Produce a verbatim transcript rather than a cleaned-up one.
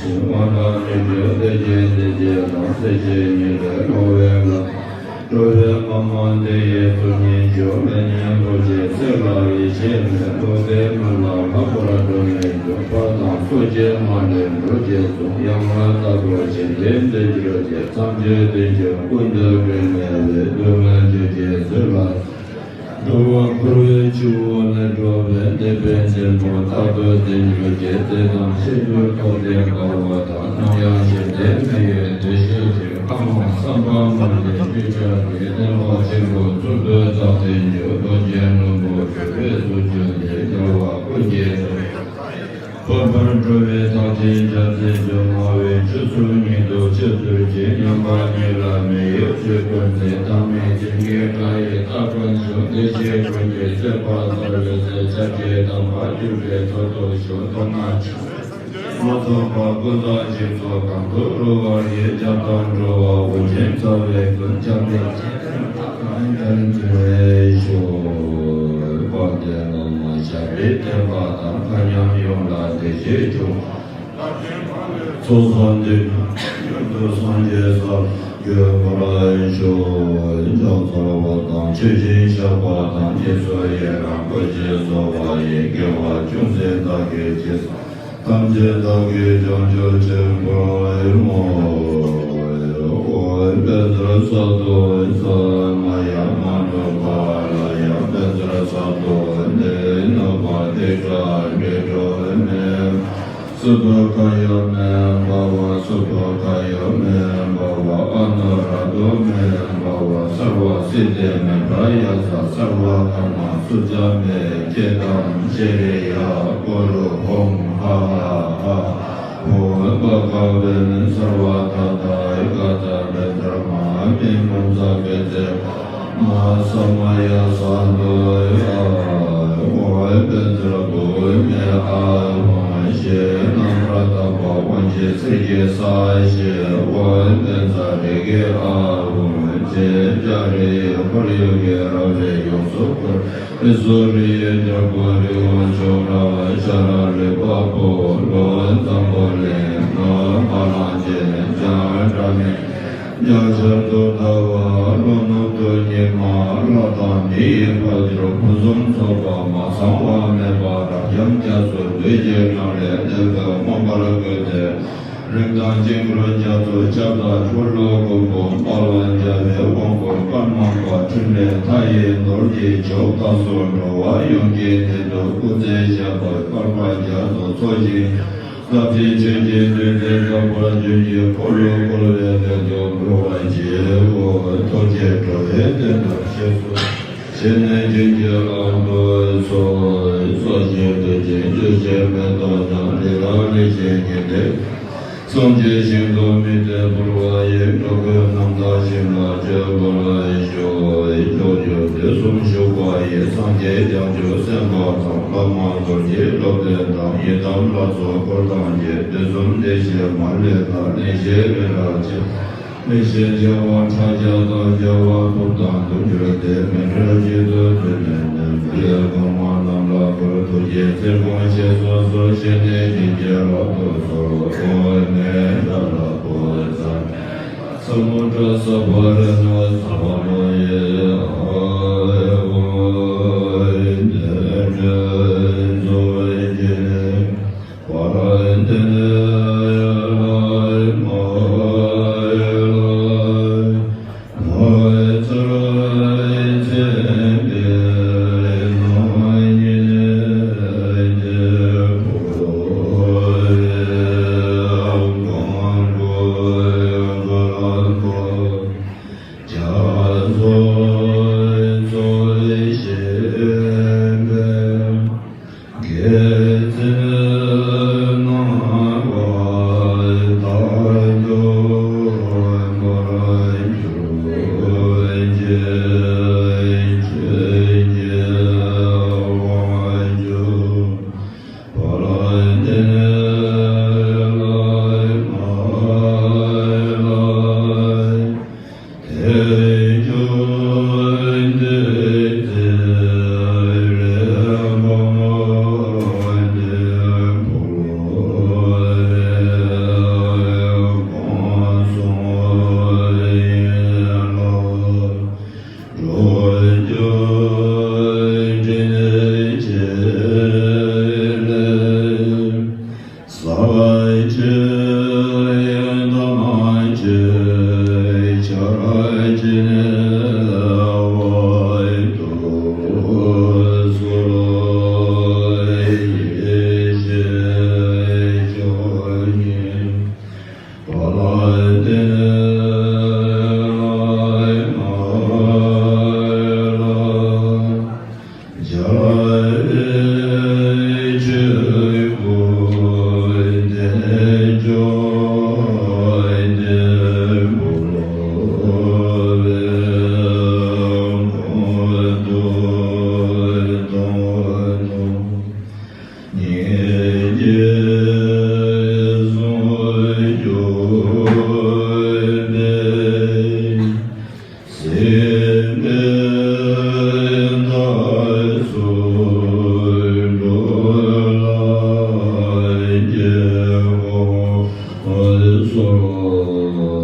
དབང་ཐང་ཉི་ཤུ་སྟེ་ཀྱེ་སྟེ་ཀྱེ་དང་སྟེ་ཀྱེ་ཉིད་ལས་འགྲོ་བའི་ལམ། འགྲོ་བའི་མ་མ་དེ་ཡི་གཙུག་སྙིང་རྗེ་ལས་ཉན་ཐོས་ཀྱི་སྲས་ལ་ཡིད་ཆེས་ནས། མདོ་སྡེ་མ་ལ་ལྷག་པར་འགྲོ་ནས་འཇུག་པ་དང་། སོ་སྐྱེ་མ་ལུས་འགྲོ་བྱེད་གསུམ། ཡང་ལ་དྭགས་པོ་ཆེ་འདི་འདི་གྱུར་ཅིག། ཐམས་ཅད་དེ་ཁྱོད་ཀུན་ཏུ་དྲན་ནས་པའི། སྡུག་བསྔལ་ཆོས་ཀྱི་ཚུལ་ལ། འགྲོ་བ་འཁོར་བའི་ཆུ་བོ་ལས་སྒྲོལ་བའི་བདེ་བའི་རྩེ་མོ་རྟག་ཏུ་བརྟན་གྱུར་ཅིག། དེ་དང་ཕྱིར་གྱུར་ཐོབ་བདེ་དགའ་བ་དང་། ནམ་ཡང་ཞི་བདེ་མི་ཡི་བདེ་གཤེགས་ཀྱི། ལྷ་མོ་བསམ་པ་མ་ལུས་སྤྲུལ་སྐྱོད་ཀྱི། བསྟན་པ་ཆེན་པོ་ཚུལ་དུ་བདག་བསྟན་གྱི། རྡོ་རྗེ་སྣུམ་པོ་གྲུབ་པའི་གཟུགས་ཅན་དེ། རྒྱལ་བ་ཀུན་གྱི་འཕགས་པར་འགྲོ་བའི་རྟགས་ཅན་བརྒྱ་བྱིན་གྱིས། སྨྲ་བའི་ཆོས་ཚུལ་ཉིད་དུ་སྤྱད་གྱུར་ཅིག། མཉམ་པ་ཉིད་ལ་མི་གཡོ་ཆོས་ཀུན་ཚེ། བདག་མེད་ཅིང་གི་དགྲ་ཡི་རྟ་ཀུན་ཕྱུག། བདེ་གཤེགས་ཀུན་གྱི་སྲས་པ་ལྟ་བུའི་ཚེ། ཆགས་བྲལ་དམ་པ་གྱུར་པའི་ཚུལ་དུ་ཞུགས། མཐོང་ན་ཆོས་མ་ཐོབ་པ་ཀུན་བཏགས་ཞིང་སོགས་གང་དུ་རོལ་བ་ཡི། རྒྱལ་དང་འགྲོ་བ་དབུ་ཅན་རྩ་བའི་ཀུན། ཁྱབ་བདག་ཆེ་འབྲིང་ཐབས་དང་ལྡན་དུ་ཞུགས། དཔལ་ལྡན་སློབ་མ་ཞབས་པད་བརྟན་པ་དང་། མཁའ་མཉམ་ཡོངས་ལ་བདེ་སྐྱིད་འབྱུང་། ཚོགས་བསགས་འདོད་དོན་མྱུར་དུ་སངས་རྒྱས་སར་འགོད་པར་ཤོག། ཕྱག་འཚལ་བ་དང་མཆོད་ཅིང་བཤགས་པ་དང་། རྗེས་སུ་ཡི་རང་བསྐུལ་ཞིང་གསོལ་བ་ཡི། དགེ་བ་ཅུང་ཟད་བདག་གིས་བགྱིས་ཐམས་ཅད་བདག་གིས་ཀྱང་རྗེས་སུ་སྤྱད་པར་མོས། འོ་དཔལ་འཛོམས་སར་འདུག་ས། མ་ཡ་མ་ནུ་ག་ལ་ཡ། དཔལ་འཛོམས་སར་འདུག་ནི་ནུ་བ་ཏི་ཀ་འདྲེ་སྒྲོན་མེ། སུ་ཏོ་ཀ་ཡ་མེ་བ་བ། སུ་ཏོ་ཀ་ཡ་མེ་བ་བ། ཨ་ནུ་ར་དོ་མེ་བ་བ། སརྦ་སིདྡྷི་མེ་དྲ་ཡ་ས། སརྦ་ཀརྨ་སུ་ཛ་མེ། ཀེ་དམ་ཤྲི་ཡ་གུ་རུ་ཧཱུྃ་ཧ་ཧ་ཧ། ཧཱུྃ་བྷ་ག་ཝན་སརྦ་ཏ་ཐཱ་ག་ཏ་པྲཛྙཱ་མ་ཧཱ་མི་ཀུན་ཛ་བི་ཙྪ་མ་ཧཱ་ས་མ་ཡ་ས་ཏྭ། ཨ་ཧཱུྃ་བཛྲ་བྷཱུ་མི་ཨ་ཧཱུྃ་ཞེས་རྣམ་པར་དག་པ་དབང་ཆེན་གསེར་གྱི་ས་ཞེས། ཨ་ཧཱུྃ་བཛྲ་རིགས་ཀྱི་ཨ་ཧཱུྃ་ཞེས། ལྕགས་རི་ཡི་ཁོར་ཡུག་གི་རབ་རིབ་ཡོངས་སུ་བསྐོར། རི་སུལ་རི་ཡི་རྒྱལ་པོ་རི་བོ་མཆོག་རབ་ཤཱ་ར་ལི་པ་པོ་ལོ་འཛམ་བུ་གླིང་ལ་བ་ལང་ཅན་ལྗང་སྒྲ་མེད། རྒྱ་ཆེར་དུ་དར་བ་ལྷོ་ནུབ་ཏུ་ཉི་མ། ལྷ་དང་མི་ཡི་དཔལ་འབྱོར་ཕུན་སུམ་ཚོགས་པ། མ་ཚང་བ་མེད་པ་རབ་འབྱམས་རྒྱ་མཚོ་བདུད་ཀྱི་ནགས་ལས་གནོད་པས་མངོན་པར་བསྒོས་ཏེ། རིམས་དང་བཅིངས་འགྲོལ་རྒྱ་མཚོ་ཁྱབ་བདག་འཁོར་ལོ་སྒོར་མོ་དཔལ་བ་འཇའ་བའི་དབང་པོ་ཀརྨ་པ་འཕྲིན་ལས་མཐའ་ཡས་ནོར་གྱི་མཆོག་རྟ་སོགས་འགྲོ་བ་ཡོངས་ཀྱི་དོན་དུ་སྐུ་ཚེ་ཞབས་པད་བསྐལ་པ་རྒྱ་མཚོ་འཚོ་ཞིང་། ལྷ་བྲིས་ཆོས་ཀྱི་བདུད་རྩི་འཛག་པར་འབྱུང་གི། འཁོར་ལོ་བསྐོར་བའི་དོན་དུ་འགྲོ་བར་བགྱིའོ། ཐུགས་རྗེས་འགྲོ་བའི་དོན་དུ་བཞེས་སུ་བྱས་ནས་བྱིན་གྱིས་བརླབ་ཏུ་གསོལ། སོགས་ཀྱི་བདུད་རྩི་བཅུད་ཀྱི་མེ་ཏོག་རྣམས། རི་དྭགས་ལས་ཀྱི་ཉི་ཟླས་སངས་རྒྱས་ཞིང་དུ་དམིགས་ཏེ་འབུལ་བ་ཡི། འགྲོ་ཀུན་རྣམ་དག་ཞིང་ལ་སྤྱོད་པར་ཤོག། ཕྱོགས་བཅུ་དུས་གསུམ་བཞུགས་པ་ཡི། སངས་རྒྱས་བྱང་ཆུབ་སེམས་དཔའ་དང་། བླ་མ་འཁོར་གྱི་སློབ་དཔོན་དང་། ཡི་དམ་ལྷ་ཚོགས་འཁོར་དང་བཅས། དུས་གསུམ་བདེ་གཤེགས་མ་ལུས་ལ། གླེན་བཤེས་རི་རབ་ཆེན། གླེན་བཤེས་རྒྱལ་བ་ཕྲག་བརྒྱ་དང་། རྒྱལ་བ་ཕུབ་དང་དུ་གྱུར་ཏེ། མི་འབྲལ་གཅིག་ཏུ་བསྡུས་ནས་ནི། མི་ལུས་གང་མ་རྣམས་ལ་བསྐུར། ཐུགས་རྗེས་བརྩེར་དགོངས་ཞེས་སུ་གསོལ། བཞེས་ནས་བྱིན་གྱིས་བརླབ་ཏུ་གསོལ། ཨོཾ་མེ་ཏྲ་ལ་པོ་ཛ། ས་མུ་དྲ་ས་བ་ར་ཎ་ས་བ་མ་ཡེ། ཨ་ཧོ་ཏེ་ཏེ་ཛོ་ཡེ་ཏེ།